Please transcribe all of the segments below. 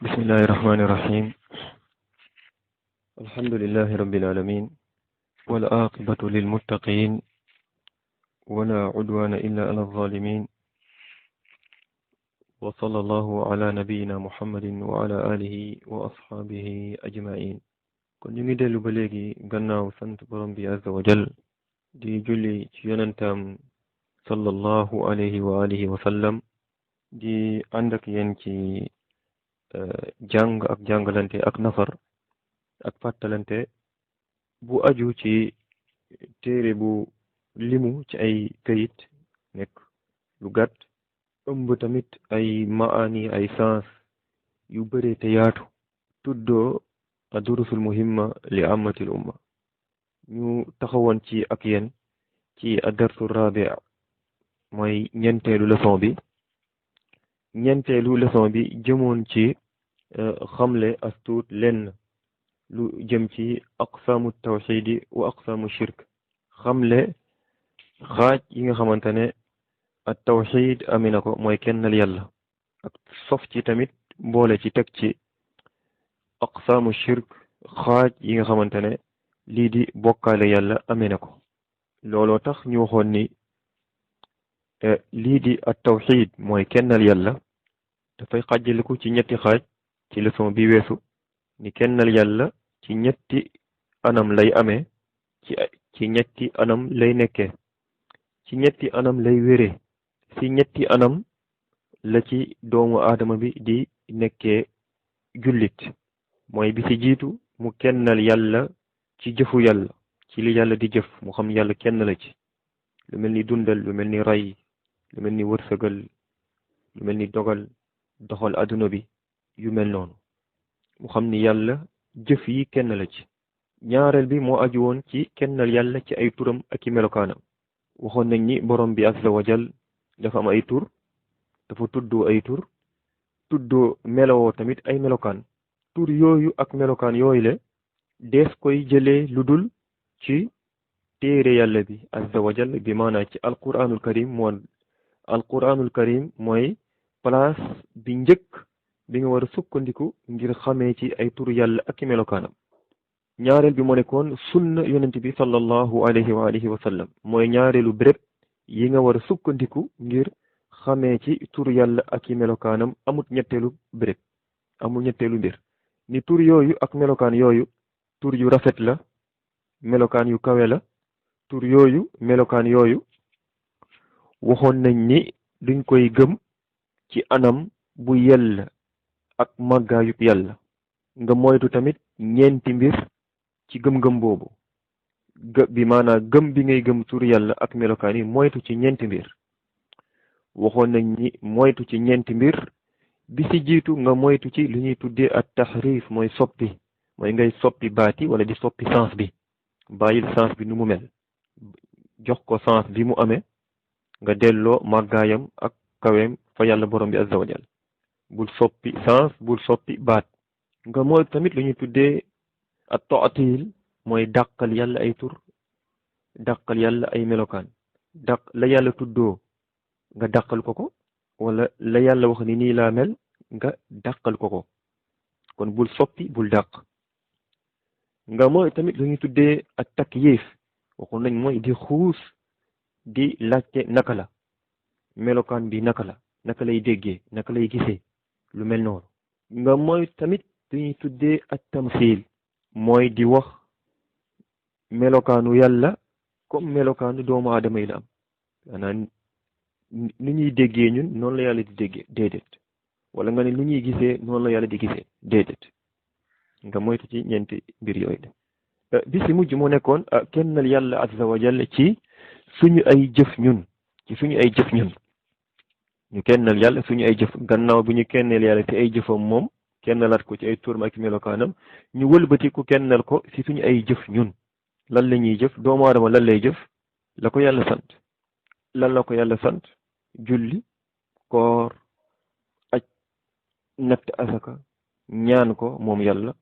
بسم الله الرحمن الرحيم. الحمد لله رب العالمين، والعاقبة للمتقين، ولا عدوان إلا على الظالمين. وصلى الله على نبينا محمد وعلى آله وأصحابه أجمعين. kon ñu ngi dellu ba léegi gannaaw sant borom bi azza wa jal di julli ci yonentam sallallahu alayhi wa alihi wa sallam, di ànd ak yéen ci jàng ak jàngalante ak nafar ak fàttalante bu aju ci téere bu limu ci ay këyit, nekk lu gàtt, ëmb tamit ay maani, ay sens yu bare te yaatu, tuddoo adurusul muhimma li amatil umma. ñu taxawoon ci ak yéen ci adarsu rabi, mooy ñeenteelu leçon bi. Jëmoon ci xamle astuut lenn lu jëm ci aqsaamu tawxidi wa aqsaamu shirk, xamle xaaj yi nga xamante ne at tawxid amina ko, mooy kennal yàlla, ak sof ci tamit boole ci teg ci aqsaamu shirk, xaaj yi nga xamante ne lii di bokkaale yàlla amina ko. looloo tax ñu waxoon ni lii di at tawxid mooy kennal yàlla dafay xàjjaliku ci ñetti xaaj. ci leçon bi weesu ni kennal yàlla ci ñetti anam lay amee, ci ñetti anam lay nekkee, ci ñetti anam lay wéree, ci ñetti anam la ci doomu aadama bi di nekkee jullit. mooy bi ci jiitu mu kennal yàlla ci jëfu yàlla, ci li yàlla di jëf mu xam yàlla kenn la ci, lu mel ni dundal, lu mel ni rey, lu mel ni wërsëgal, lu mel ni dogal, doxal adduna bi, yu mel noonu mu xam ni yàlla jëf yi kenn la ci. ñaareel bi moo aju woon ci kennal yàlla ci ay turam ak i melokaanam. waxoon nañ ni borom bi azza wa jal dafa am ay tur, dafa tuddoo ay tur, tuddoo melowoo tamit ay melokaan. tur yooyu ak melokaan yooyu la dees koy jëlee lu dul ci téere yàlla bi azza wa jal, bi maanaa ci alquranul karim mooy place bi njëkk bi nga war a sukkandiku ngir xamee ci ay tur yàlla ak i melokaanam. ñaareel bi moo nekkoon sunna yonent bi sallallahu alayhi wa alihi wa sallam, mooy ñaareelu béréb yi nga war a sukkandiku ngir xamee ci tur yàlla ak i melokaanam. amul ñetteelu mbir ni tur yooyu ak melokaan yooyu tur yu rafet la, melokaan yu kawe la. tur yooyu melokaan yooyu waxoon nañ ni duñ koy gëm ci anam bu yell ak màggaayub yàlla. nga moytu tamit ñeenti mbir ci gëm-gëm boobu, bi maanaa gëm bi ngay gëm tur yàlla ak melokaan yi, moytu ci ñeenti mbir. waxoon nañ ni moytu ci ñeenti mbir, bi ci jiitu nga moytu ci lu ñuy tuddee at taxrif, mooy soppi, mooy ngay soppi baati wala di soppi sens bi. bàyyil sens bi nu mu mel, jox ko sens bi mu amee, nga delloo màggaayam ak kaweem fa yàlla borom bi azza wa jal. bul soppi sens, bul soppi baat. nga moytu tamit lu ñuy tuddee at taatil, mooy dàqal yàlla ay tur, dàqal yàlla ay melokaan. la yàlla tuddoo nga dàqal ko wala la yàlla wax ni nii laa mel nga dàqal ko kon bul soppi, bul dàq. nga mooy tamit lu ñuy tuddee ak takyif, waxu nañ mooy di xuus, di laajte naka la melokaan bi, naka lay déggee, naka lay gisee, lu mel noonu. nga mooy tamit lu ñuy tuddee ak tamsil, mooy di wax melokaanu yàlla comme melokaanu doomu aadama yi la am. maanaam nu ñuy déggee ñun noonu la yàlla di déggee, déedéet. wala nga ne lu ñuy gisee noonu la yàlla di gisee, déedéet. nga moytu ci ñeenti mbir yooyu de. bi si mujj moo nekkoon kennal yàlla azza wa jalla ci suñu ay jëf ñun, ñu kennal yàlla suñu ay jëf. gannaaw bu ñu kennal yàlla ci ay jëfam moom, kennalaat ko ci ay turam ak melokaanam, ñu wëlbati ku kennal ko ci suñu ay jëf ñun. lan la ñuy jëf? doomu aadama lan lay jëf? la ko yàlla sant. lan la ko yàlla sant? julli, koor, aj, natt asaka, ñaan ko moom yàlla.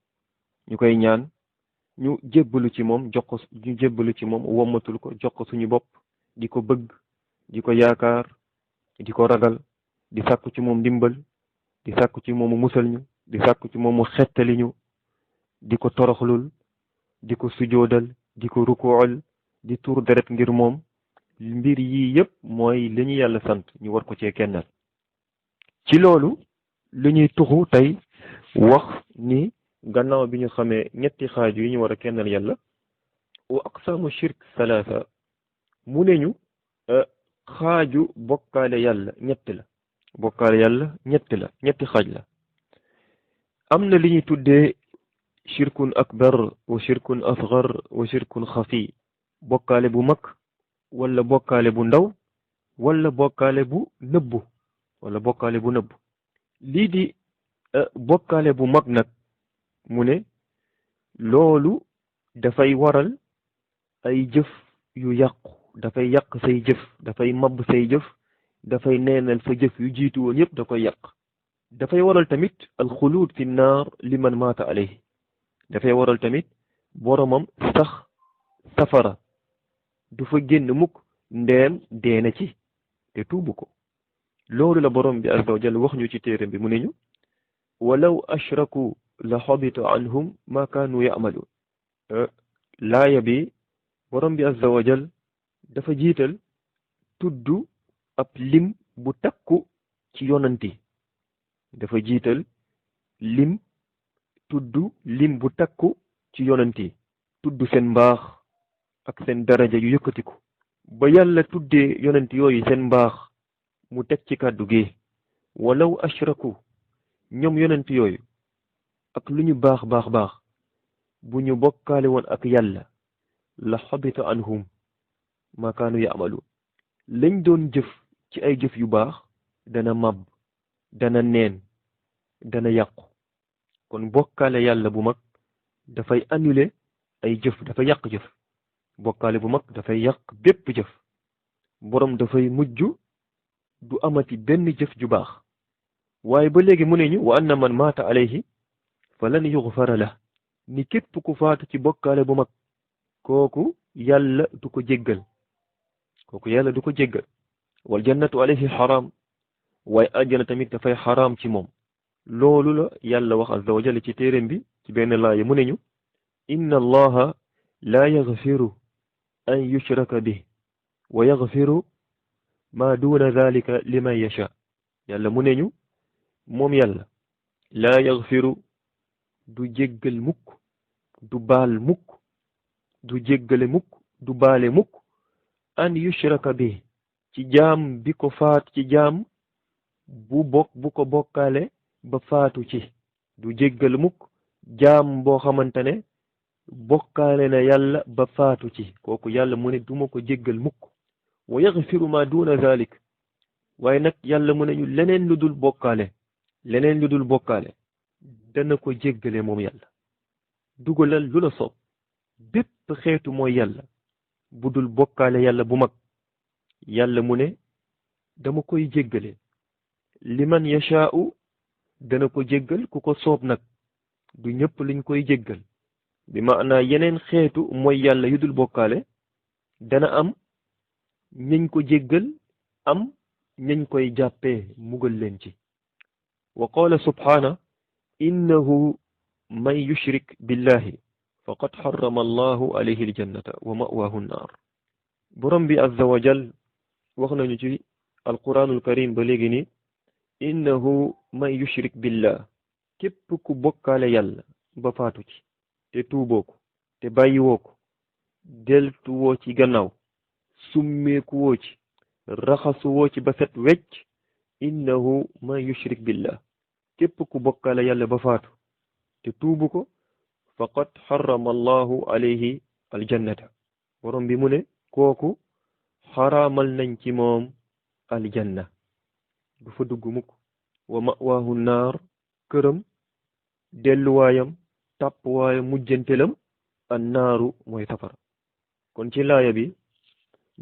ñu koy ñaan, ñu jébbalu ci moom, wommatul ko, jox ko suñu bopp, di ko bëgg, di ko yaakaar, di ko ragal, di sàkku ci moom ndimbal, di sàkku ci moomu musal ñu, di sàkku ci moom mu xettali ñu di ko toroxlul di ko sujoodal di ko rukool di tuur deret ngir moom mbir yii yépp mooy li ñu yàlla sant ñu war ko cee kennal ci loolu li ñuy tuxu tey wax ni gannaaw bi ñu xamee ñetti xaaju yi ñu war a kennal yàlla wa aqsaamu shirk salaasa mu ne ñu xaaju bokkaale yàlla ñett la bokkaale yàlla ñetti xaaj la am na li ñuy tuddee shirkun akbar wa shirkun asgar wa shirkun xafi bokkaale bu mag wala bokkaale bu ndaw wala bokkaale bu nëbbu lii di bokkaale bu mag nag mu ne loolu dafay waral ay jëf yu yàqu dafay yàq say jëf dafay mabb say jëf dafay neenal sa jëf yu jiitu woon yépp da koy yàq dafay waral tamit alxuluud fi naar liman maata alayhi dafay waral tamit boromam sax safara du fa génn mukk ndeem deena ci te tuubu ko loolu la borom bi azza wa jalla wax ñu ci téeram bi mu ne ñu walaw ashraku la xabita anhum ma kaanu yamaluun laaya bi borom bi azza wa jalla dafa jiital tudd ab lim bu takku ci yonanti dafa jiital lim tudd lim bu takku ci yonanti tudd seen mbaax ak seen daraja yu yëkkatiku ba yàlla tuddee yonanti yooyu seen mbaax mu teg ci kàddu gi walaw ashraku ñoom yonanti yooyu ak lu ñu baax bu ñu bokkaale woon ak yàlla la xabita anhum ma kaanu yaamalu lañ doon jëf ci ay jëf yu baax dana màbb dana neen dana yàqu kon bokkaale yàlla bu mag dafay annuler ay jëf dafa yàq jëf bokkaale bu mag dafay yàq bépp jëf boroom dafay mujj du amati benn jëf ju baax waaye ba léegi mu ne ñu wa anna man maata alayhi fa lan yughfara la ni képp ku faatu ci bokkaale bu mag kooku yàlla du ko jéggal wal jannatu alayhi xaraam waaye àjjana tamit dafay xaraam ci moom loolu la yàlla wax azza wa jalla ci téeréem bi ci benn laaya mu ne ñu inna allaha laa yaghfiru an yushraka bih wa yaghfiru ma duna dhalika liman yasha yàlla mu ne ñu moom yàlla laa yaghfiru du jéggal mukk du baal mukk du jéggale mukk du baale mukk an yushraka bih ci jaam bi ko faat ci jaam bu ko bokkaale ba faatu ci du jéggal mukk jaam boo xamante ne bokkaale na yàlla ba faatu ci kooku yàlla mu ne duma ko jéggal mukk wa yaghfiru ma duna zalik waaye nag yàlla mu ne ñu leneen lu dul bokkaale dana ko jéggale moom yàlla dugalal lu la soob bépp xeetu mooy yàlla bu dul bokkaale yàlla bu mag yàlla mu ne dama koy jéggale liman yashaa'u dana ko jéggal ku ko soob nag du ñëpp liñ koy jéggal bi maanaa yeneen xeetu mooy yàlla yu dul bokkaale dana am ñañ ko jéggal am ñañ koy jàppee mugal leen ci wa qaala subhaana innahu man yushrik billahi faqad xarama allahu alayhi aljannata wa ma'waahu nnaar borom bi azza wa jal wax nañu ci alquranul karim ba léegi ni innahu man yushrik billah képp ku bokkaale yàlla ba faatu ci te tuuboo ko te bàyyiwoo ko deltuwoo ci gannaaw summeekuwoo ci raxasuwoo ci ba set wecc innahu man yushrik billah képp ku bokkaale yàlla ba faatu te tuubu ko faqad xarama allahu alayhi aljannata borom bi mu ne kooku xaraamal nañ ci moom aljanna du fa dugg mukk wa ma'waahu naar këram delluwaayam tàppwaayam mujjantelam an naaru mooy safara kon ci laaya bi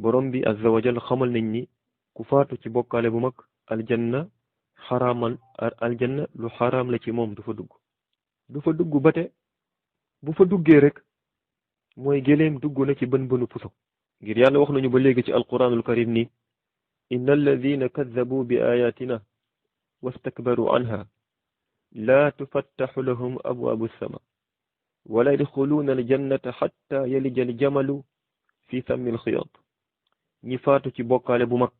borom bi azza wa jal xamal nañ ni ku faatu ci bokkaale bu mag aljanna lu xaraam la ci moom du fa dugg ba te bu fa duggee rek mooy gëléem dugg na ci bën bënu puso ngir yàlla wax nañu ba léegi ci alquranul karim ni inna alladina kaddabu bi ayatina wastakbaru anha laa tufattaxu lahum abwaabu sama wala yadxuluuna aljannata xatta yalija aljamalu fi sammi alxiyaat. ñi faatu ci bokkaale bu mag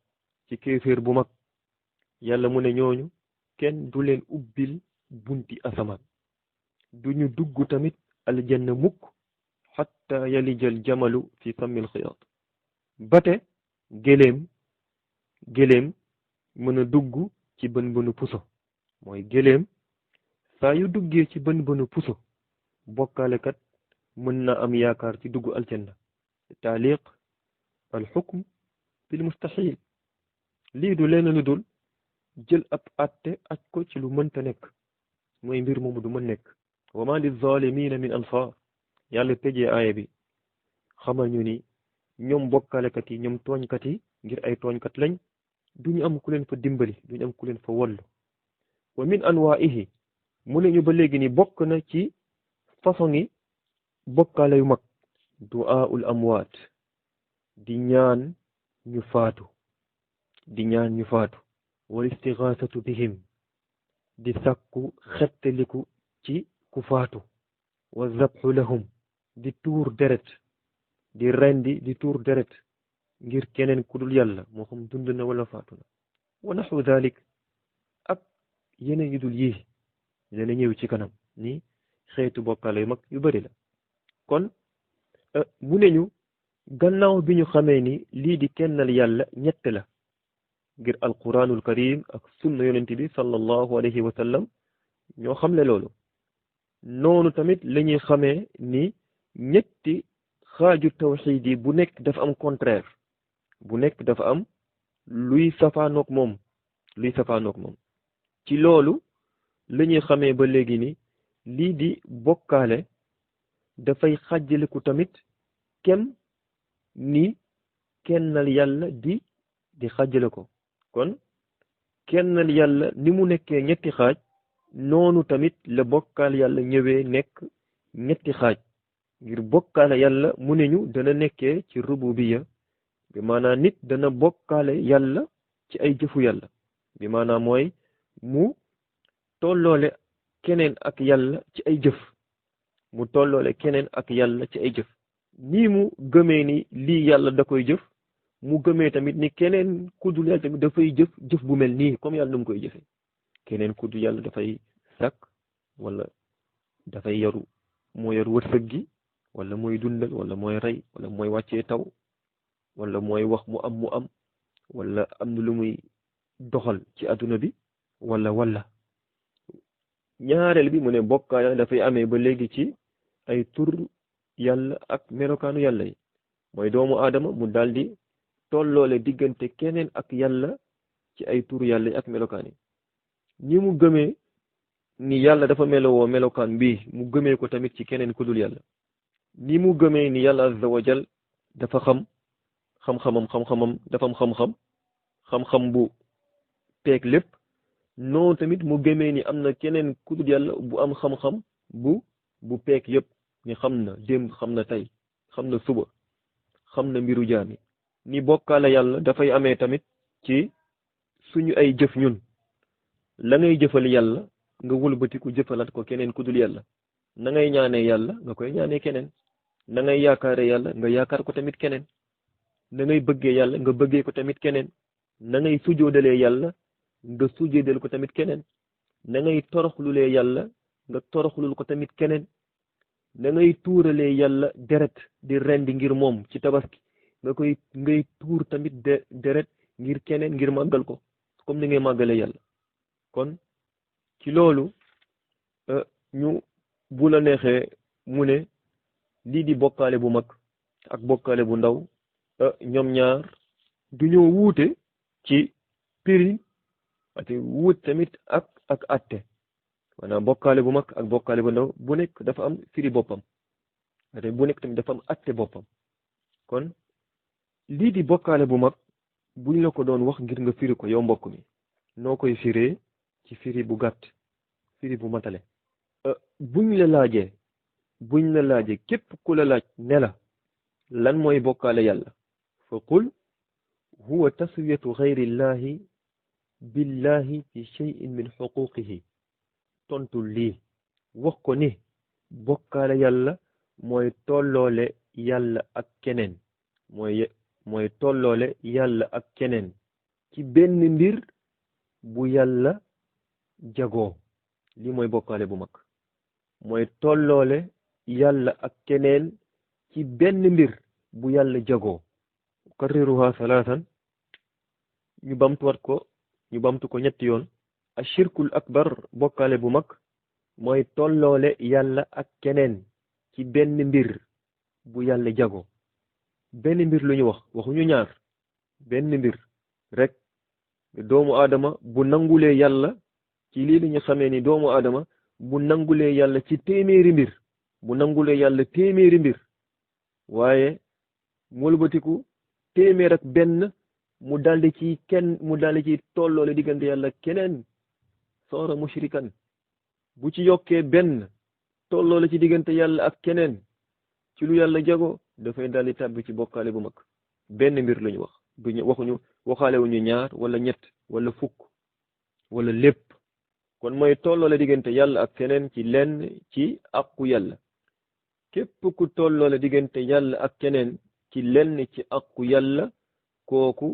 ci kéeféer bu mag yàlla mu ne ñooñu kenn du leen ubbil bunti asamaan duñu dugg tamit aljanna mukk xatta yalija aljamalu fi sammi alxiyaat. bate géléem mën a dugg ci bën bënu puso mooy géléem saa yu duggee ci bën bënu puso bokkaalekat mën na am yaakaar ci dugg aljanna. taaliq al xukm bil mustaxil lii du leen lu dul jël ab atte aj ko ci lu mënta nekk mooy mbir moomu du mën nekk. wa ma lil zalimina min ansaar yàlla tëjee aaya bi xamal ñu ni ñoom bokkaalekat yi ñoom tooñkat yi ngir ay tooñkat lañ duñu am ku leen fa dimbali duñu am ku leen fa wollu. wa min anwaihi mu ne ñu ba léegi ni bokk na ci façon yi bokkaale yu mag du'aul amwaat di ñaan ñu faatu wal istigaasatu bihim di sàkku xettaliku ci ku faatu wa zabxu lahum di tuur deret di rendi di tuur deret ngir keneen ku dul yàlla moo xam dund na wala faatu na wa naxu dalik ak yeneen yu dul yii dina ñëw ci kanam ni xeetu bokkaale yu mag yu bari la. kon mu ne ñu gannaaw bi ñu xamee ni lii di kennal yàlla ñett la ngir alquranul karim ak sunna yonent bi sallallahu alayhi wa sallam ñoo xamle loolu noonu tamit la ñuy xamee ni ñetti xaaju tawxiid yi bu nekk dafa am contraire bu nekk dafa am luy safaanoog moom ci loolu la ñuy xamee ba léegi ni lii di bokkaale dafay xàjjaliku tamit kem ni kennal yàlla di xàjjale ko. kon kennal yàlla ni mu nekkee ñetti xaaj noonu tamit la bokkaal yàlla ñëwee nekk ñetti xaaj ngir bokkaale yàlla mu ne ñu dana nekkee ci rububiya bi maanaam nit dana bokkaale yàlla ci ay jëfu yàlla bi maanaam mooy mu tolloole keneen ak yàlla ci ay jëf nii mu gëmee ni lii yàlla da koy jëf mu gëmee tamit ni keneen ku dul yàlla tamit dafay jëf bu mel nii comme yàlla nu mu koy jëfee keneen ku dul yàlla dafay sàkk wala dafay moo yor wërsëg gi wala mooy dundal wala mooy rey wala mooy wàccee taw wala mooy wax mu am wala am na lu muy doxal ci adduna bi wala ñaareel bi mu ne bokkaale dafay amee ba léegi ci ay tur yàlla ak melokaanu yàlla yi mooy doomu aadama mu daldi tolloole diggante keneen ak yàlla ci ay tur yàlla yi ak melokaan yi ñi mu gëmee ni yàlla dafa melowoo melokaan bii mu gëmee ko tamit ci keneen ku dul yàlla ni mu gëmee ni yàlla azza wa jal dafa xam-xamam dafa am xam-xam bu peeg lépp noonu tamit mu gëmee ni am na keneen ku dul yàlla bu am xam-xam bu peeg yépp ni xam na démb xam na tey xam na suba xam na mbiru jaami ni bokkaale yàlla dafay amee tamit ci suñu ay jëf ñun la ngay jëfal yàlla nga wëlbatiku jëfalaat ko keneen ku dul yàlla na ngay ñaanee yàlla nga koy ñaanee keneen na ngay yaakaare yàlla nga yaakaar ko tamit keneen na ngay bëggee yàlla nga bëggee ko tamit keneen na ngay sujoodalee yàlla nga sujoodal ko tamit keneen na ngay toroxlulee yàlla nga toroxlul ko tamit keneen na ngay tuuralee yàlla deret di rendi ngir moom ci tabaski ngay tuur tamit deret ngir keneen ngir màggal ko comme ni ngay màggalee yàlla. kon ci loolu ñu bu la neexee mu ne lii di bokkaale bu mag ak bokkaale bu ndaw ñoom ñaar du ñoo wuute ci piri ate wuut tamit ak atte maanaam bokkaale bu mag ak bokkaale bu ndaw bu nekk dafa am firi boppam ate bu nekk tamit dafa am atte boppam. kon lii di bokkaale bu mag buñ la ko doon wax ngir nga firi ko yow mbokk mi noo koy firee ci firi bu gàtt firi bu matale buñ la laajee képp ku la laaj ne la lan mooy bokkaale yàlla fa qul huwa taswiyatu gayrillahi billahi fi shay'in min xuquqihi tontul lii wax ko ni bokkaale yàlla mooy tolloole yàlla ak keneen mooy tolloole yàlla ak keneen ci benn mbir bu yàlla jagoo lii mooy bokkaale bu mag mooy tolloole yàlla ak keneen ci benn mbir bu yàlla jagoo karriruha salaasan ñu bamtu ko ñetti yoon ashirkul akbar bokkaale bu mag mooy tolloole yàlla ak keneen ci benn mbir bu yàlla jago benn mbir lu ñu waxuñu ñaar benn mbir rek doomu aadama bu nangulee yàlla ci lii la ñu xamee ni doomu aadama bu nangulee yàlla ci téeméeri mbir bu nangulee yàlla téeméeri mbir waaye molbatiku téeméer ak benn mu daldi ci tolloole diggante yàlla keneen soora mushrikan bu ci yokkee benn tolloole ci diggante yàlla ak keneen ci lu yàlla jago dafay daldi tàbbi ci bokkaale bu mag benn mbir lañu waxaalewuñu ñaar wala ñett wala fukk wala lépp kon mooy tolloole diggante yàlla ak keneen ci lenn ci àqu yàlla képp ku tolloole diggante yàlla ak keneen ci lenn ci àqu yàlla kooku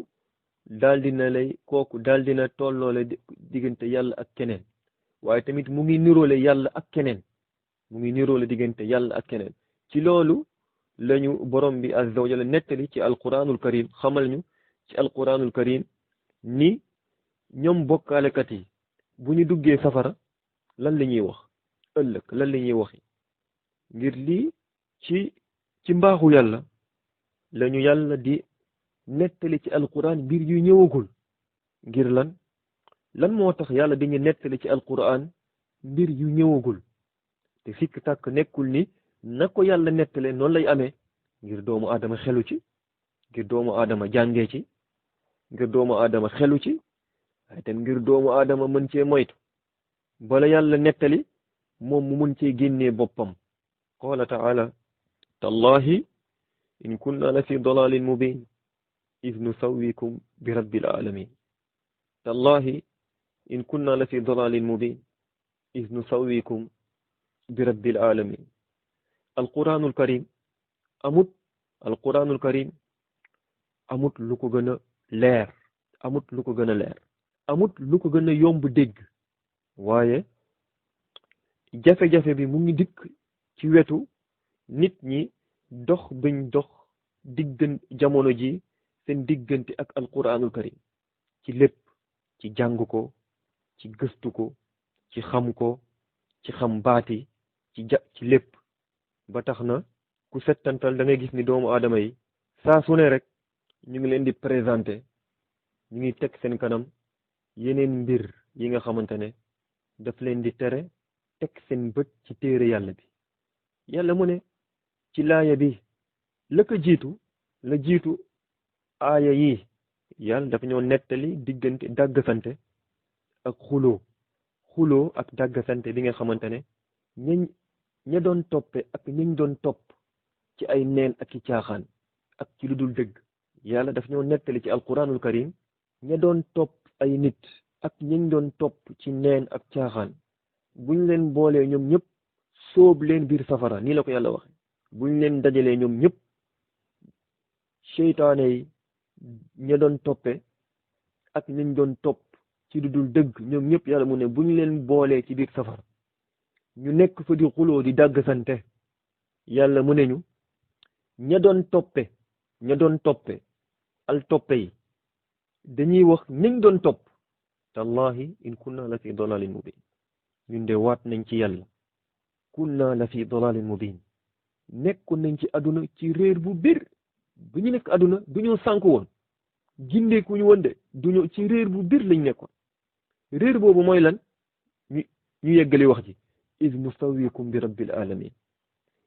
daldi na tolloole diggante yàlla ak keneen waaye tamit mu ngi niroole yàlla ak keneen mu ngi niroole diggante yàlla ak keneen ci loolu lañu borom bi azza wa jalla nettali ci alquranul karim xamal ñu ci alquranul karim ni ñoom bokkaalekat yi bu ñu duggee safara lan la ñuy wax ëllëg lan la ñuy waxi ngir lii ci mbaaxu yàlla lañu yàlla di nettali ci alquran mbir yu ñëwagul ngir lan moo tax yàlla dañu nettali ci alquran mbir yu ñëwagul te fikk tàkk nekkul ni na ko yàlla nettale noonu lay amee ngir doomu aadama xelu ci ngir doomu aadama jàngee ci ngir doomu aadama xelu ci waaye tam ngir doomu aadama mën cee moytu bala yàlla nettali moom mu mën cee génnee boppam qaala taala tallahi in kunna la fi dalalin mubin iz nusawwikum bi rabbil alamin tallahi in kunna la fi dalalin mubin iz nusawwikum bi rabbil alamin alquranul karim amut lu ko gën a leer amut lu ko gën a leer amut lu ko gën a yomb dégg waaye jafe-jafe bi mu ngi dikk ci wetu nit ñi dox biñ dox jamono ji seen diggante ak alquranul karim ci lépp ci jàng ko ci gëstu ko ci xam baati ci lépp ba tax na ku settantal da ngay gis ni doomu aadama yi saa su ne rek ñu ngi leen di présenté ñu ngi teg seen kanam yeneen mbir yi nga xamante ne daf leen di tere teg seen bët ci téere yàlla bi yàlla mu ne ci laaya bi la jiitu aaya yi yàlla dafa ñoo nettali diggante dàggasante ak xuloo ak dàggasante bi nga xamante ne ña doon toppe ak ñañ doon topp ci ay neen ak i caaxaan ak ci lu dul dëgg yàlla daf ñoo nettali ci alquranul karim ña doon topp ay nit ak ñañ doon topp ci neen ak caaxaan buñ leen boolee ñoom ñëpp sóob leen biir safara nii la ko yàlla waxe buñ leen dajalee ñoom ñëpp seytaane yi ña doon toppe ak ñañ doon topp ci lu dul dëgg ñoom ñëpp yàlla mu ne buñ leen boolee ci biir safara ñu nekk fa di xuloo di dàggsante yàlla mu ne ñu ña doon toppe al toppe yi dañuy wax ñañ doon topp tallahi in kunna la fi dalalin mubin ñun de waat nañ ci yàlla kunna la fi dalalin mubin nekkoon nañ ci àdduna ci réer bu bir bu ñu nekk àdduna duñoo sànk woon gindeekuñu woon de duñu ci réer bu bir lañ nekkoon réer boobu mooy lan ñu yeggali wax ji iz nusawwikum bi rabbil alamin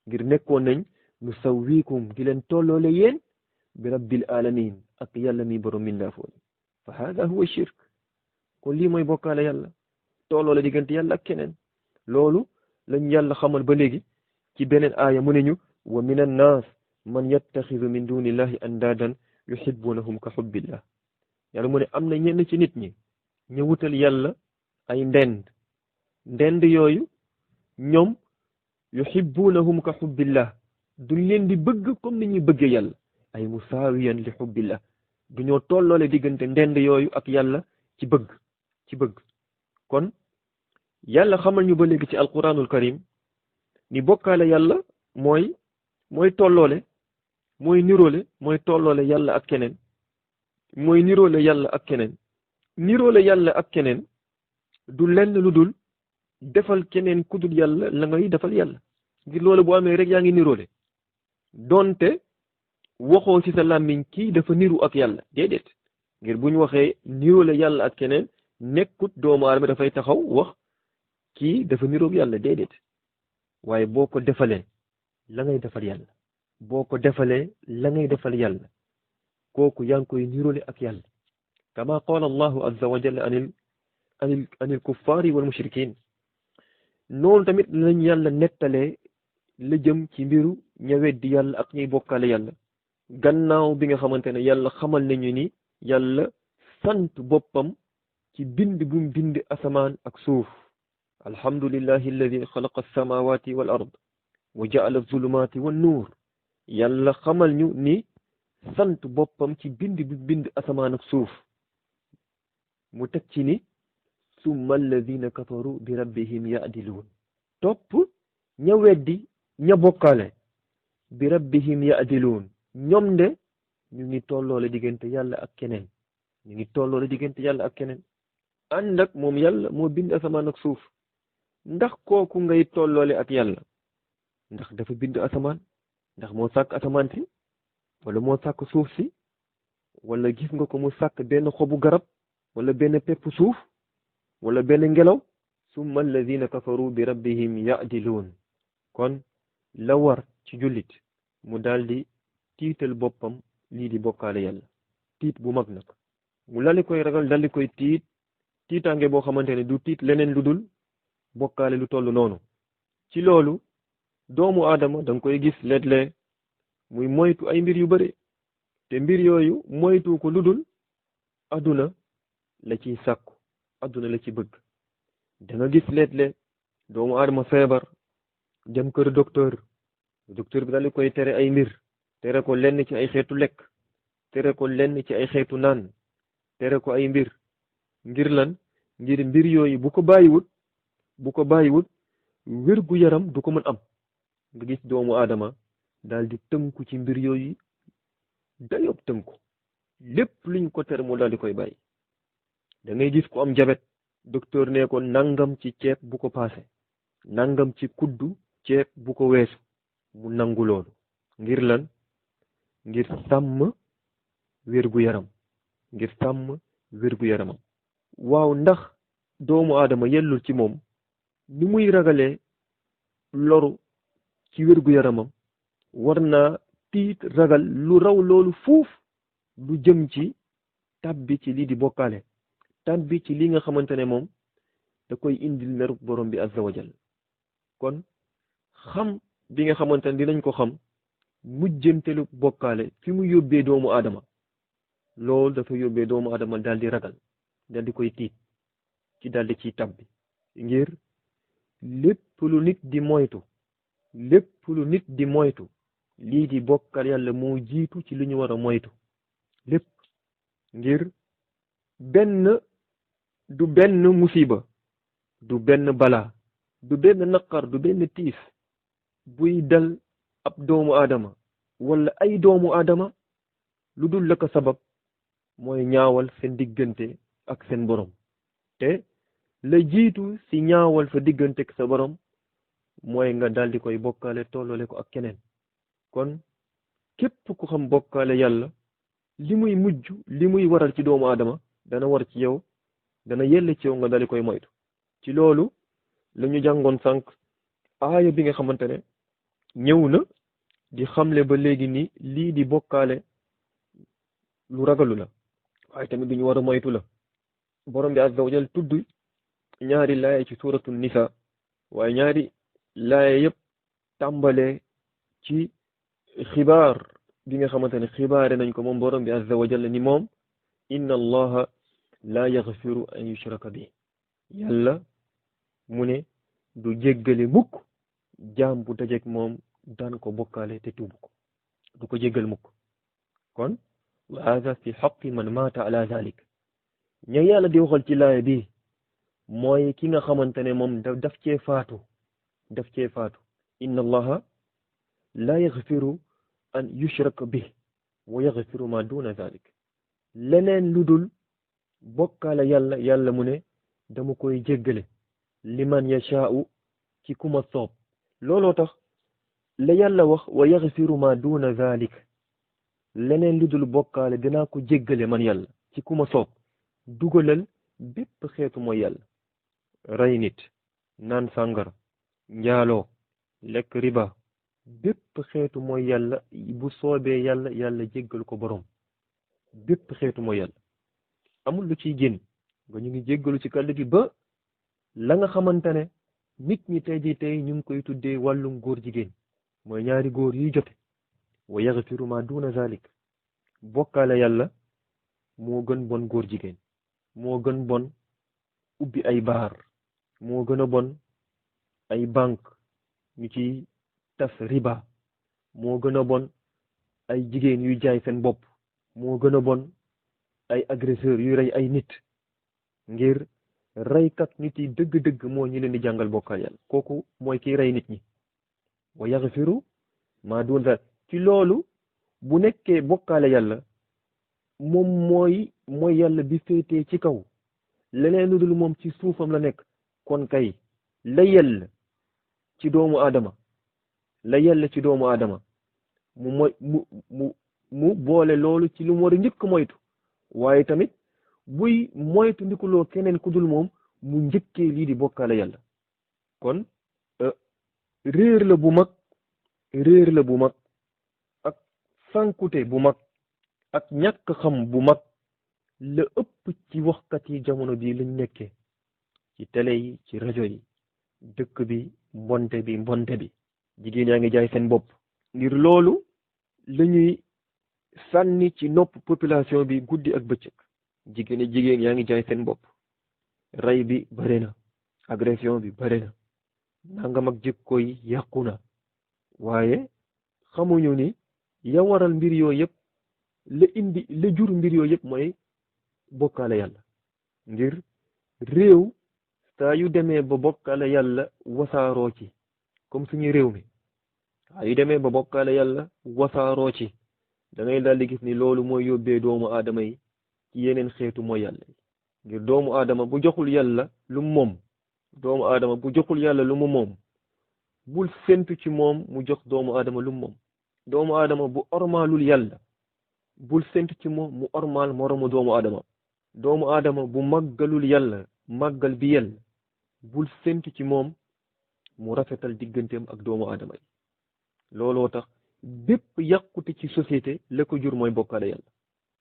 ngir nekkoon nañ nusawwikum di leen tolloole yéen bi rabbil alamin ak yàlla mi borom mindaafoon fa hada huwa shirk kon lii mooy bokkaale yàlla tolloole diggante yàlla ak keneen loolu lañ yàlla xamal ba léegi ci beneen aaya mu ne ñu wa min annaas man yattaxidu min dunillahi andaadan yuhibbunahum ka hubbillah yàlla mu ne am na ñenn ci nit ñi ñu wutal yàlla ay ndend ndend yooyu ñoom yuhibbunahum ka hubbillah duñ leen di bëgg comme ni ñuy bëggee yàlla ay musaawiyan li hubbillah du ñoo tolloole diggante ndend yooyu ak yàlla ci bëgg kon yàlla xamal ñu ba léegi ci alquranul karim ni bokkaale yàlla mooy tolloole mooy niroole mooy tolloole yàlla ak keneen mooy niroole yàlla ak keneen niroole yàlla ak keneen du lenn lu dul defal keneen ku dul yàlla la ngay defal yàlla ngir loolu bu amee rek yaa ngi niroole donte waxoo ci sa làmmiñ kii dafa niru ak yàlla déedéet ngir bu ñu waxee niroole yàlla ak keneen nekkut doomu aadama dafay taxaw wax kii dafa niroog yàlla déedéet waaye boo ko defalee la ngay defal yàlla boo ko defalee la ngay defal yàlla kooku yaa ngi koy niroole ak yàlla kama qaala allahu azza wa jalla anil kuffaari wal mushrikin noonu tamit lañ yàlla nettalee la jëm ci mbiru ña weddi yàlla ak ñuy bokkaale yàlla gannaaw bi nga xamante ne yàlla xamal nañu ni yàlla sant boppam ci bind bum bind asamaan ak suuf alhamdulillahi alladi xalaqa alsamawati wal ard wa jaala alzulumaati wan nuur yàlla xamal ñu ni sant boppam ci bind bi bind asamaan ak suuf mu teg ci ni summa alladina kafaru bi rabbihim yaadiluun topp ña weddi ña bokkaale bi rabbihim yaadiluun ñoom de ñu ngi tolloole diggante yàlla ak keneen ñu ngi tolloole diggante yàlla ak keneen ànd ak moom yàlla moo bind asamaan ak suuf ndax kooku ngay tolloole ak yàlla ndax dafa bind asamaan ndax moo sàkk asamaan si wala moo sàkk suuf si wala gis nga ko mu sàkk benn xobu garab wala benn pepp suuf wala benn ngelaw summa alladina kafaru bi rabbihim yaadiluun kon la war ci jullit mu daldi tiital boppam lii di bokkaale yàlla tiit bu mag nag mu daldi koy ragal daldi koy tiitaange boo xamante ne du tiit leneen lu dul bokkaale lu toll noonu ci loolu doomu aadama danga koy gis léeg-léeg muy moytu ay mbir yu bare te mbir yooyu moytu ko lu dul adduna la ciy sàkku adduna la ci bëgg da nga gis léeg-léeg doomu aadama feebar dem kër docteur bi daldi koy tere ay mbir tere ko lenn ci ay xeetu lekk tere ko lenn ci ay xeetu naan tere ko ay mbir ngir lan ngir mbir yooyu bu ko bàyyiwut wér gu yaram du ko mën am nga gis doomu aadama daldi tënku ci mbir yooyu dayob tënku lépp luñ ko tere mu daldi koy bàyyi da ngay gis ku am jabet docteur ne ko nangam ci ceeb bu ko paase nangam ci kuddu ceeb bu ko weesu mu nangu loolu ngir lan ngir sàmm wér gu yaram waaw ndax doomu aadama yellul ci moom ni muy ragalee loru ci wér gu yaramam war naa tiit ragal lu raw loolu fuuf lu jëm ci tàbbi ci lii di bokkaale tàbbi ci li nga xamante ne moom da koy indil meru borom bi azza wa jalla kon xam bi nga xamante ne dinañ ko xam mujjantelu bokkaale fi mu yóbbee doomu aadama loolu dafa yóbbee doomu aadama daal di ragal daal di koy tiit ci daal di ciy tàbbi ngir lépp lu nit di moytu lii di bokkal yàlla moo jiitu ci li ñu war a moytu lépp ngir du benn musiba du benn balaa du benn naqar du benn tiis buy dal ab doomu aadama wala ay doomu aadama lu dul la ko sabab mooy ñaawal seen diggante ak seen borom te la jiitu ci ñaawal sa diggante ak sa borom mooy nga daldi koy bokkaale tolloole ko ak keneen kon képp ku xam bokkaale yàlla li muy mujj li muy waral ci doomu aadama dana war ci yow dana yelle ci yow nga daldi koy moytu ci loolu la ñu jàngoon sànq aaya bi nga xamante ne ñëw na di xamle ba léegi ni lii di bokkaale lu ragalu la waaye tamit du ñu war a moytu la borom bi azza wa jal tudd ñaari laaya ci suratul nisa waaye ñaari laaya yëpp tàmbale ci xibaar bi nga xamante ne xibaare nañ ko moom borom bi azza wa jal ni moom inna allaha la yaghfiru an yushraka bi yàlla mu ne du jéggale mukk jaam bu dajeek moom daan ko bokkaale te tuubu ko du ko jéggal mukk kon wa hada fi xaqi man maata ala zalik ña yàlla di waxal ci laaya bi mooy ki nga xamante ne moom daf cee faatu inna allaha la yaxfiru an yushrak bih wa yaxfiru ma duna zalik leneen lu dul bokkaale yàlla mu ne dama koy jéggale liman yashaa'u ci kuma soob looloo tax la yàlla wax wa yaxfiru ma duna zalik leneen lu dul bokkaale dinaa ko jéggale man yàlla ci kuma soob dugalal bépp xeetu mooy yàlla rey nit naan sàngara njaaloo lekk riba bépp xeetu mooy yàlla bu soobee yàlla jéggal ko borom bépp xeetu mooy yàlla amul lu ciy génn nga ñu ngi jéggalu ci kàll gi ba la nga xamante ne nit ñi tey ñu ngi koy tuddee wàllum góor jigéen mooy ñaari góor yuy jote wa yaxfiru ma duna zalik bokkaale yàlla moo gën bon góor jigéen moo gën bon ubbi ay baar moo gën a bon ay banque ñu ci tas riba moo gën a bon ay jigéen yuy jaay seen bopp moo gën a bon ay agresseur yuy rey ay nit ngir reykat nit yi dëgg-dëgg moo ñu leen di jàngal bokkaal yàlla kooku mooy kiy rey nit ñi wa yaxfiru maa dun zalik ci loolu bu nekkee bokkaale yàlla moom mooy yàlla bi féetee ci kaw leneen lu dul moom ci suufam la nekk kon kay la yell ci doomu aadama mu boole loolu ci lu mu war a njëkk moytu waaye tamit buy moytu ndikuloo keneen ku dul moom mu njëkkee lii di bokkaale yàlla kon réer la bu mag ak sankute bu mag ak ñàkk xam bu mag la ëpp ci waxkat yi jamono bi lañ nekkee ci télé yi ci rajo yi dëkk bi mbonte bi jigéen yaa ngi jaay seen bopp ngir loolu lañuy sànni ci nopp population bi guddi ak bëccëg jigéen yaa ngi jaay seen bopp rey bi bare na agression bi bare na nangam ak jikko yi yàqu na waaye xamuñu ni ya waral mbir yooyu yëpp la jur mbir yooyu yëpp mooy bokkaale yàlla ngir réew saa yu demee ba bokkaale yàlla wasaaroo ci comme suñu réew mi saa yu demee ba bokkaale yàlla wasaaroo ci da ngay daal di gis ni loolu mooy yóbbee doomu aadama yi ci yeneen xeetu mooy yàlla yi ngir doomu aadama bu joxul yàlla lu mu moom bul séntu ci moom mu jox doomu aadama lu mu moom doomu aadama bu ormaalul yàlla bul séntu ci moom mu ormaal moromu doomu aadama bu màggalul yàlla màggal bi yàlla bul séntu ci moom mu rafetal digganteem ak doomu aadama yi looloo tax bépp yàqute ci société la ko jur mooy bokkaale yàlla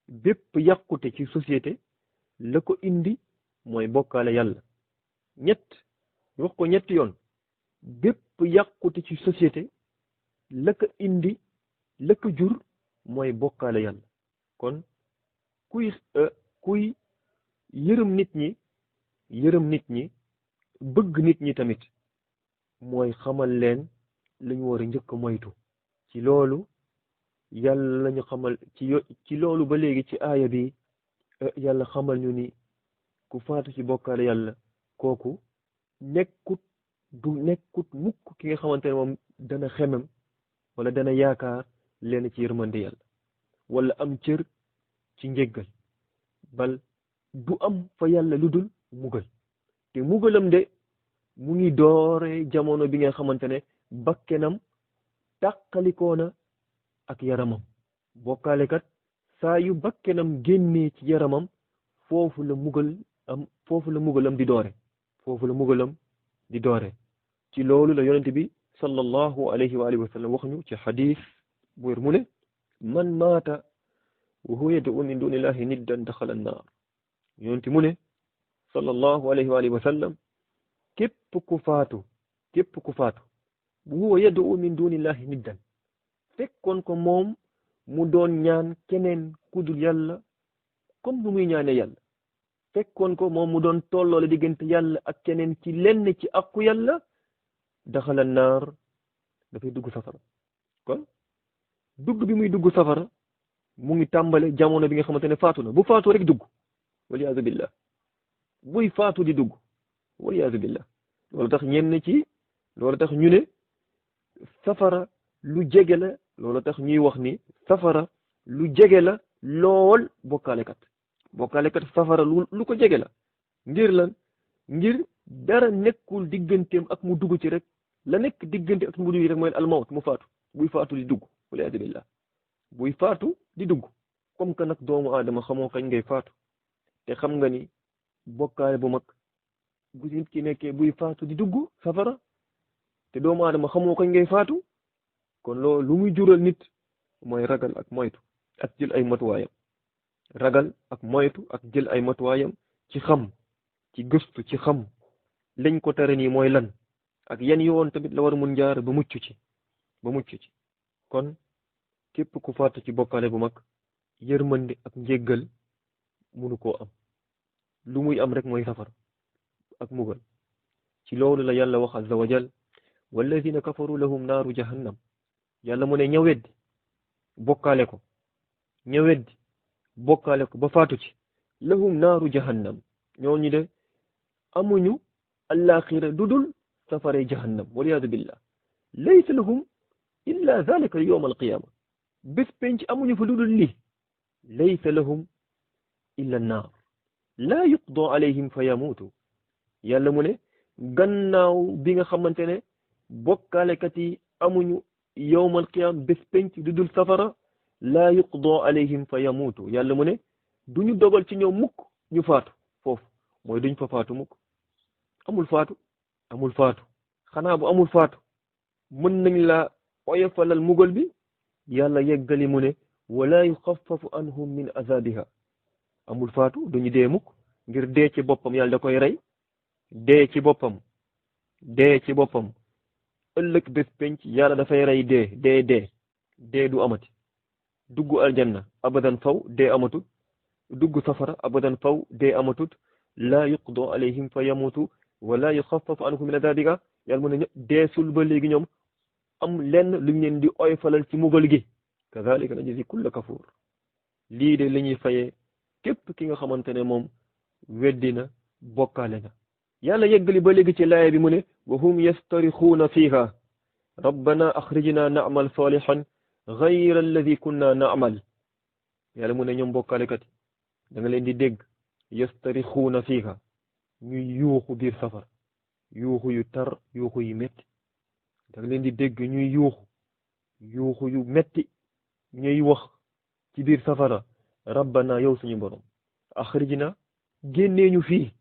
bépp yàqute ci société la ko indi mooy bokkaale yàlla wax ko ñetti yoon bépp yàqute ci société la ko indi la ko jur mooy bokkaale yàlla kon kuy yërëm nit ñi bëgg nit ñi tamit mooy xamal leen lañu war a njëkk moytu ci loolu yàlla lañu xamal ci loolu ba léegi ci aaya bi yàlla xamal ñu ni ku faatu ci bokkaale yàlla kooku nekkut mukk ki nga xamante ne moom dana xemem wala dana yaakaar leen ci yërmande yàlla wala am cër ci njéggal bal du am fa yàlla lu dul mugal te mugalam de mu ngi doore jamono bi nga xamante ne bakkenam tàqalikoona ak yaramam bokkaalekat saa yu bakkenam génnee ci yaramam foofu la mugalam di doore ci loolu la yonent bi sallallahu alayhi wa alihi wa sallam wax ñu ci xadis bu wér mu ne man maata wa huwa yad'u min dunillahi niddan daxala annaar yonent mu ne sallallahu alayhi wa alihi wa sallam képp ku faatu bu huwa yad'u min dunillahi niddan fekkoon ko moom mu doon ñaan keneen kudul yàlla comme nu muy ñaane yàlla fekkoon ko moom mu doon tolloole diggante yàlla ak keneen ci lenn ci àqu yàlla daxala naar dafay dugg safara. kon dugg bi muy dugg safara mu ngi tàmbale jamono bi nga xamante ne faatu na bu faatu rek dugg waliyaazu billah buy faatu di dugg waliyaazu billah loolu tax ñu ne safara lu jege la loolu tax ñuy wax ni safara lu jege la lool bokkaalekat safara lu ko jege la ngir lan ngir dara nekkul digganteem ak mu dugg ci rek la nekk diggante ak mu dugg ci rek mooy almawt mu faatu buy faatu di dugg waliyaazu billah buy faatu di dugg comme que nag doomu aadama xamoo kañ ngay faatu te xam nga ni bokkaale bu mag bu nit ki nekkee buy faatu di dugg safara te doomu aadama xamoo kañ ngay faatu kon loolu lu muy jural nit mooy ragal ak moytu ak jël ay matuwaayam ragal ak moytu ak jël ay matuwaayam ci xam ci gëstu ci xam lañ ko tere nii mooy lan ak yan yoon tamit la war mun jaar ba mucc ci kon képp ku faatu ci bokkaale bu mag yërmande ak njéggal munu koo am lu muy am rek mooy safara ak mugal ci loolu la yàlla wax azza wa jal walladina kafaru lahum naaru jahannam yàlla mu ne ña weddi bokkaale ko ba faatu ci lahum naaru jahannam ñooñu de amuñu allaaxira dudul safare jahannam waliyaadu billah laysa lahum illa zalika yawm alqiyama bés penc amuñu fa dudul lii laysa lahum illa naar laa yuqda alayhim fa yamuutu yàlla mu ne gannaaw bi nga xamante ne bokkaalekat yi amuñu yawmal qiyaam bés penc du dul safara laa yuqda alayhim fa yamuutu yàlla mu ne duñu dogal ci ñoom mukk ñu faatu foofu mooy duñ fa faatu mukk amul faatu xanaa bu amul faatu mën nañ la oyofalal mugal bi yàlla yeggali mu ne wala yuxaffafu anhum min azabiha amul faatu duñu dee mukk ngir dee ci boppam yàlla da koy rey dee ci boppam ëllëg bés penc yàlla dafay rey dee du amati dugg aljanna abadan faw dee amatut dugg safara abadan faw dee amatut laa yuqda alayhim fa yamutu wala yuxaffafu anhum min azabiha yàlla mu ne dee sul ba léegi ñoom am lenn luñ leen di oyfalal ci mugal gi kazalika najzi kulla kafur lii de la ñuy fayee képp ki nga xamante ne moom weddi na bokkaale na yàlla yeggali ba léegi ci laaya bi mu ne wa hum yastarixuuna fiha rabbana axrijna na'mal salihan ghayra alladi kunna na'mal yàlla mu ne ñoom bokkaalekat da nga leen di dégg yastarixuuna fiha ñuy yuuxu biir safara yuuxu yu tar yuuxu yu metti da nga leen di dégg ñuy yuuxu yu metti ñuy wax ci biir safara rabbana yow suñu borom axrijna génnee ñu fii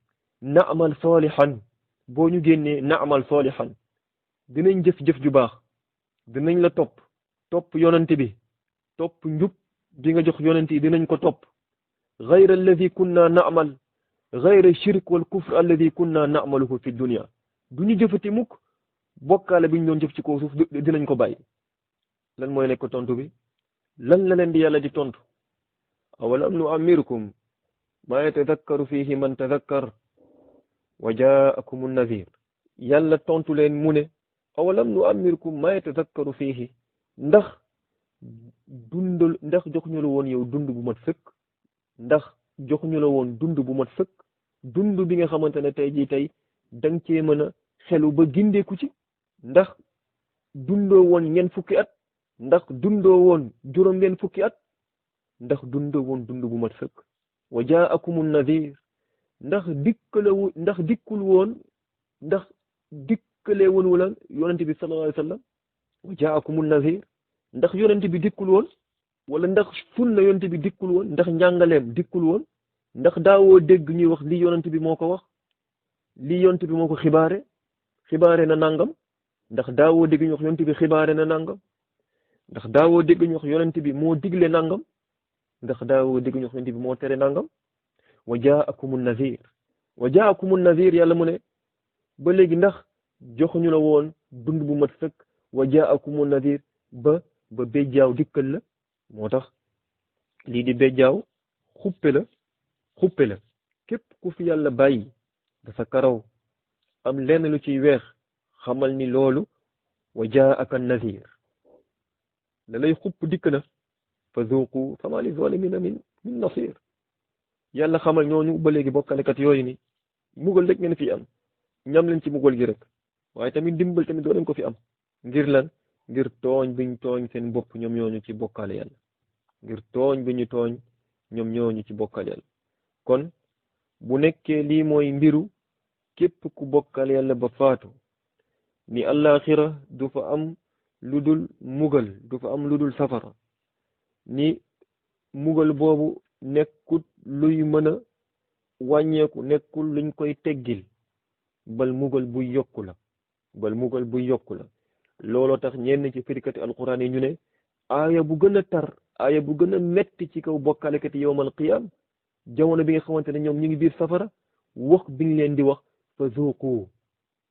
na'mal salihan boo ñu génnee na'mal salihan dinañ jëf ju baax dinañ la topp yonent bi topp njub bi nga jox yonent yi dinañ ko topp ghayra alladi kunna na'mal ghayra shirk wal kufr alladi kunna na'maluhu fi dunya duñu jëfati mukk bokkaale bi ñu doon jëf ci kaw suuf dinañ ko bàyyi lan mooy nekk tontu bi lan la leen di yàlla di tontu awalam nu'ammirkum ma yatadakkaru fihi man tadakkar wa ja'akum an-nadhir yàlla tontu leen mu ne awalam nu'ammirkum ma yatadakkaru fihi ndax jox ñu la woon yow dund bu mat sëkk ndax jox ñu la woon dund bu mat sëkk dund bi nga xamante ne tey danga cee mën a xelu ba gindeeku ci ndax dundoo woon ñeent fukki at ndax dundoo woon juróom-benn fukki at ndax dundoo woon dund bu mat sëkk wa ja'akumun nadhir ndax dikkale woon wala yonent bi sallallahu alayhi wa sallam wa ja'akumun nadhir ndax yonent bi dikkul woon wala ndax sunna yonent bi dikkul woon ndax njàngaleem dikkul woon ndax daawoo dégg ñuy wax lii yonent bi moo ko wax lii yonent bi moo ko xibaare na nangam ndax daawoo dégg ñu wax yonent bi xibaare na nangam ndax daawoo dégg ñu wax yonent bi moo digle nangam ndax daawoo dégg ñu wax yonent bi moo tere nangam wa ja'akumun nadhir yàlla mu ne ba léegi ndax joxuñu la woon dund bu mat sëkk wa ja'akumun nadhir ba bejjaaw dikkal la moo tax lii di bejjaaw xuppe la képp ku fi yàlla bàyyi dafa karaw am lenn lu ciy weex xamal ni loolu wa jaaka nazir la lay xupp dikk na fa zuuqu fama li zalimina min nasir yàlla xamal ñooñu ba léegi bokkalekat yooyu ni mugal rek ngeen fi am ñam leen ci mugal gi rek waaye tamit dimbal tamit doo leen ko fi am ngir lan ngir tooñ biñ tooñ seen bopp ñoom ñooñu ci bokkale yàlla ngir tooñ bi ñu tooñ ñoom ñooñu ci bokkale yàlla kon bu nekkee lii mooy mbiru képp ku bokkal yàlla ba faatu ni àllaaxira du fa am lu dul mugal du fa am lu dul safara ni mugal boobu nekkut luy mën a wàññeeku nekkul luñ koy teggil bal mugal buy yokku la looloo tax ñenn ci firikati alquran yi ñu ne aaya bu gën a tar aaya bu gën a metti ci kaw bokkaalekati yowmal qiyaam jamono bi nga xamante ne ñoom ñu ngi biir safara wax biñ leen di wax fa zuuqu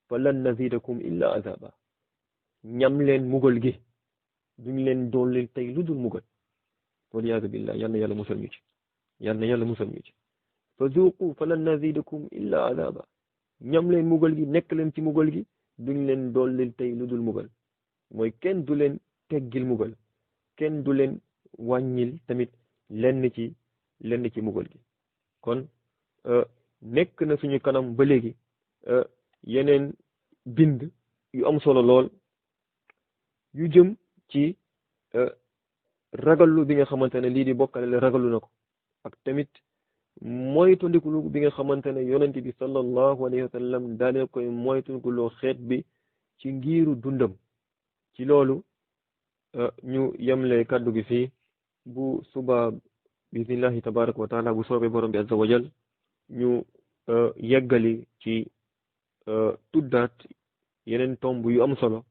fa lan nazidakum illa azaba ñam leen mugal gi duñ leen dooleel tey lu dul mugal waliyaadu billah yal na yàlla musal ñu ci fa zuuqu fa lan nazidakum illa azaba ñam leen mugal gi nekk leen ci mugal gi duñ leen dooleel tey lu dul mugal mooy kenn du leen teggil mugal kenn du leen wàññil tamit lenn ci mugal gi kon nekk na suñu kanam ba léegi yeneen bind yu am solo lool yu jëm ci ragallu bi nga xamante ne lii di bokkale la ragallu na ko ak tamit moytandikulu bi nga xamante ne yonent bi sallallahu alayhi wa sallam daane koy moytandikuloo xeet bi ci ngiiru dundam ci loolu ñu yemle kàddu gi fii bu suba bismillahi tabaraka wa taala bu soobee borom bi azza wa jal ñu yeggali ci tuddaat yeneen tomb yu am solo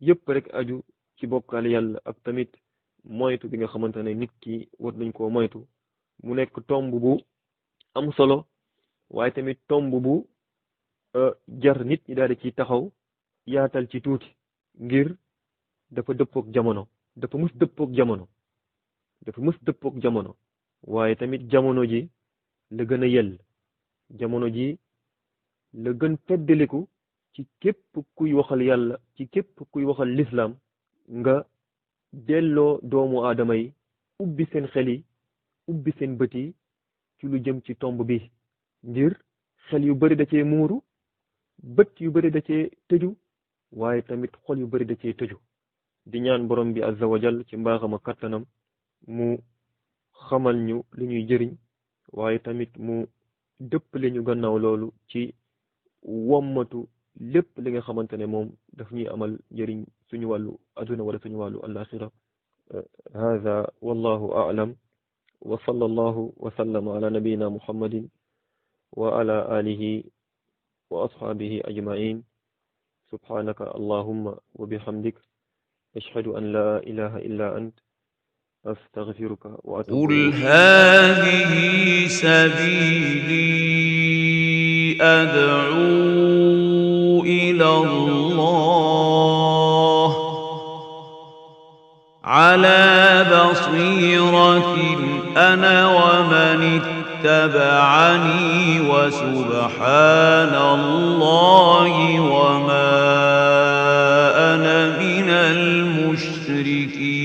yëpp rek aju ci bokkaale yàlla ak tamit moytu bi nga xamante ne nit ki war nañ koo moytu mu nekk tomb bu am solo waaye tamit tomb bu jar nit ñi daal di ci taxaw yaatal ci tuuti ngir dafa dëppook jamono dafa mus dëppook jamono waaye tamit jamono ji la gën a yell jamono ji la gën feddaliku ci képp kuy waxal yàlla ci képp kuy waxal lislaam nga delloo doomu aadama yi ubbi seen xel yi ubbi seen bët yi ci lu jëm ci tomb bi ngir xel yu bari da cee muuru bët yu bari da cee tëju waaye tamit xol yu bari da cee tëju di ñaan borom bi azza wa jall ci mbaaxam ak kattanam mu xamal ñu li ñuy jëriñ waaye tamit mu dëppale ñu gannaaw loolu ci wommatu lépp li nga xamante ne moom daf ñuy amal njëriñ suñu wàllu aduna wala suñu wàllu alaxira hada wallahu a'lam wa sallallahu wa sallama ala nabiyyina muhammadin wa ala alihi wa ashabihi ajma'in subhanaka allahumma wa bihamdik ashhadu an la ilaha illa ant astaghfiruka wa atubu قل هذه سبيلي أدعو إلى الله على بصيرة أنا ومن اتبعني وسبحان الله وما أنا من المشركين